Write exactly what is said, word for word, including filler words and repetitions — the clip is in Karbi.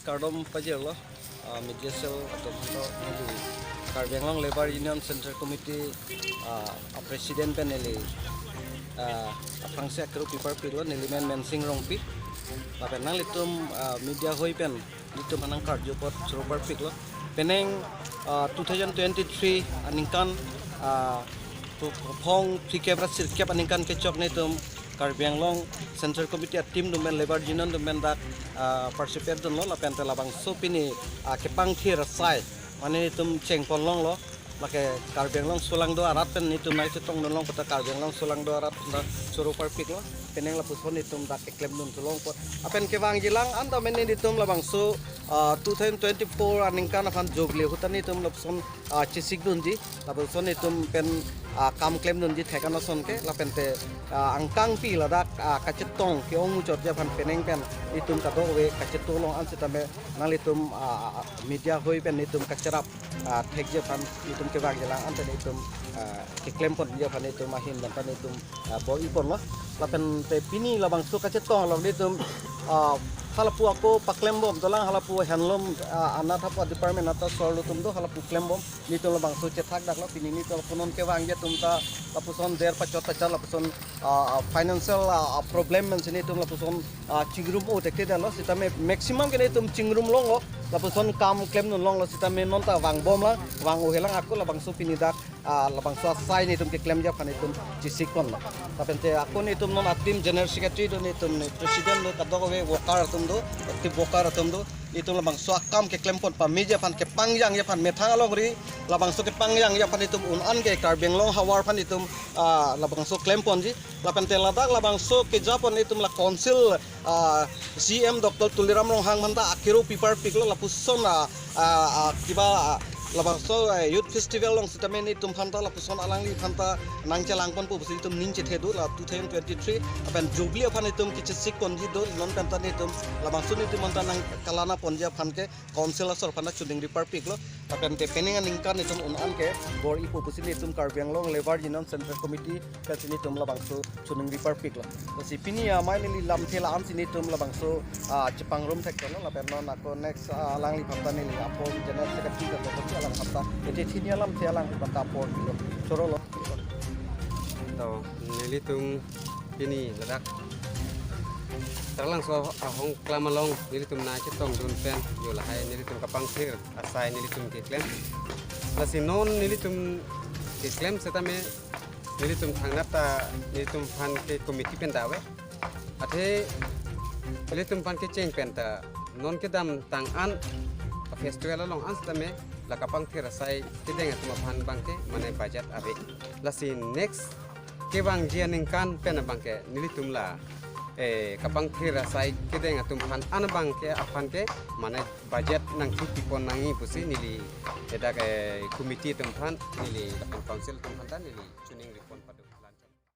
Kardom pajirlo, ah, media cell atum aphan to neli Karbi Anglong Labour Union Central Committee, ah, a President pen neli, ah, aphrangsi akero pi parpiklo, neli men Mensing Rongpi. Lapen nanglitum, ah, media hoi pen nelitum aphan nangkarju apot choro parpiklo. Penang, ah, two thousand twenty-three aningkan, ah, pu-, phong phlikep ra sirkep aningkan kechok nelitum Karbi Anglong Central Committee a team atum pen, Labour Union atum pen dak, ah, participate dunlo, lapen te labangso pini, ah, kepangthir asai, mane nelitum chengpon longlo, lake Karbi Anglong solangdo arat pen nelitum nangchetongdun long puta Karbi Anglong solangdo arat na choro parpiklo, penang lapuson nelitum dak keklemdun thu long apot. Lapen kevangji alang anta mene nelitum labangso, ah, two thousand twenty-four aningkan aphan Jubilee ahut ta nelitum lapuson, ah, chesikdunji, lapuson nelitum pen, ah, kam klemdunji thek an ason ke, lapen te, ah, angkangpi ladak, ah, kachetong ke-ong muchotji aphan penang pen nelitum kadokave kachetong long an sitame nanglitum, ah, ah, media hoi pen nelitum kacherap, ah, thekji aphan nelitum kevangji alang anta nelitum, ah, keklemponji aphan nelitum ahin pen ta nelitum, ah, bor-iponlo. Lapen te pini labangso kachetong along nelitum, ah, halapu ako paklembom dolang, halapu handloom, ah, anattha pu department ata sorlo atum do, halapu klembom, nelitum labangso chethak daklo, pini nelitum lapu non kevangji atum ta lapuson der pachot pachot lapuson, ah, ah, financial, ah, ah, problem pensi nelitum lapuson, ah, chingrum o tekte detlo, sitame maximum ke nelitum chingrum longlo, lapuson kam klemdun longlo, sitame non ta vangbom lang, vang-o helang ako labangso pini dak, ah, labangso asai nelitum keklemji aphan nelitum chesikponlo. Lapen te ako nelitum non a team General Secretary do, nelitum ne President do, kadokave worker atum do, active worker atum do, nelitum labangso akam keklempon pameji aphan, kepangjangji aphan, methang alongri labangso kepangjangji aphan nelitum un an ke Karbi Anglong havar aphan nelitum, ah, labangso klemponji. Lapen te ladak labangso kejapon nelitum la council, ah, C M Doctor Tuliram Ronghang aphan ta akero pi parpiklo, lapuson, ah, ah, ah, kiba, ah, labangso, eh, youth festival along sitame nelitum aphan ta lapuson alangliphan ta nangchelangponpo pusi nelitum ning chethedo la two thousand twenty-three. Lapen Jubilee aphan nelitum kechesikponji do, non pen ta nelitum labangso nelitum aphan ta nangkalanaponji aphan ke council asor aphan ta choningri parpiklo. Lapen te penang aningkan nelitum un an ke bor-ipo pusi nelitum Karbi Anglong Labour Union Central Committee pensi nelitum labangso choningri parpiklo. Lasi pini amei neli lamthe la ansi nelitum labangso, ah, chepangrum thekthelo, lapen non ako next, ah, alangliphan ta neli apor General Secretary ka kopi alangliphan ta ete thini alamthe alangliphan ta apor pilo. Chorolo. To, nelitum pini ladak Taralangso ahong klam along nelitum nangchetongdun pen yo lahai nelitum kapangthir asai nelitum keklem. Lasi non nelitum keklem setame nelitum thangnat ta nelitum aphan ke committee pen ta ave. Athe nelitum aphan kecheng pen ta non kedamtang an festival along an setame la kapangthir asai kedeng atum aphan abangke mane budget ave. Lasi next kevangji aningkan pen abangke nelitum la, eh, kapangthir asai kedeng atum aphan an abangke aphan ke mane budget nangthu pipon nangji pusi neli ladak, eh, committee atum aphan neli lapen council atum aphan ta neli choningri pon pado.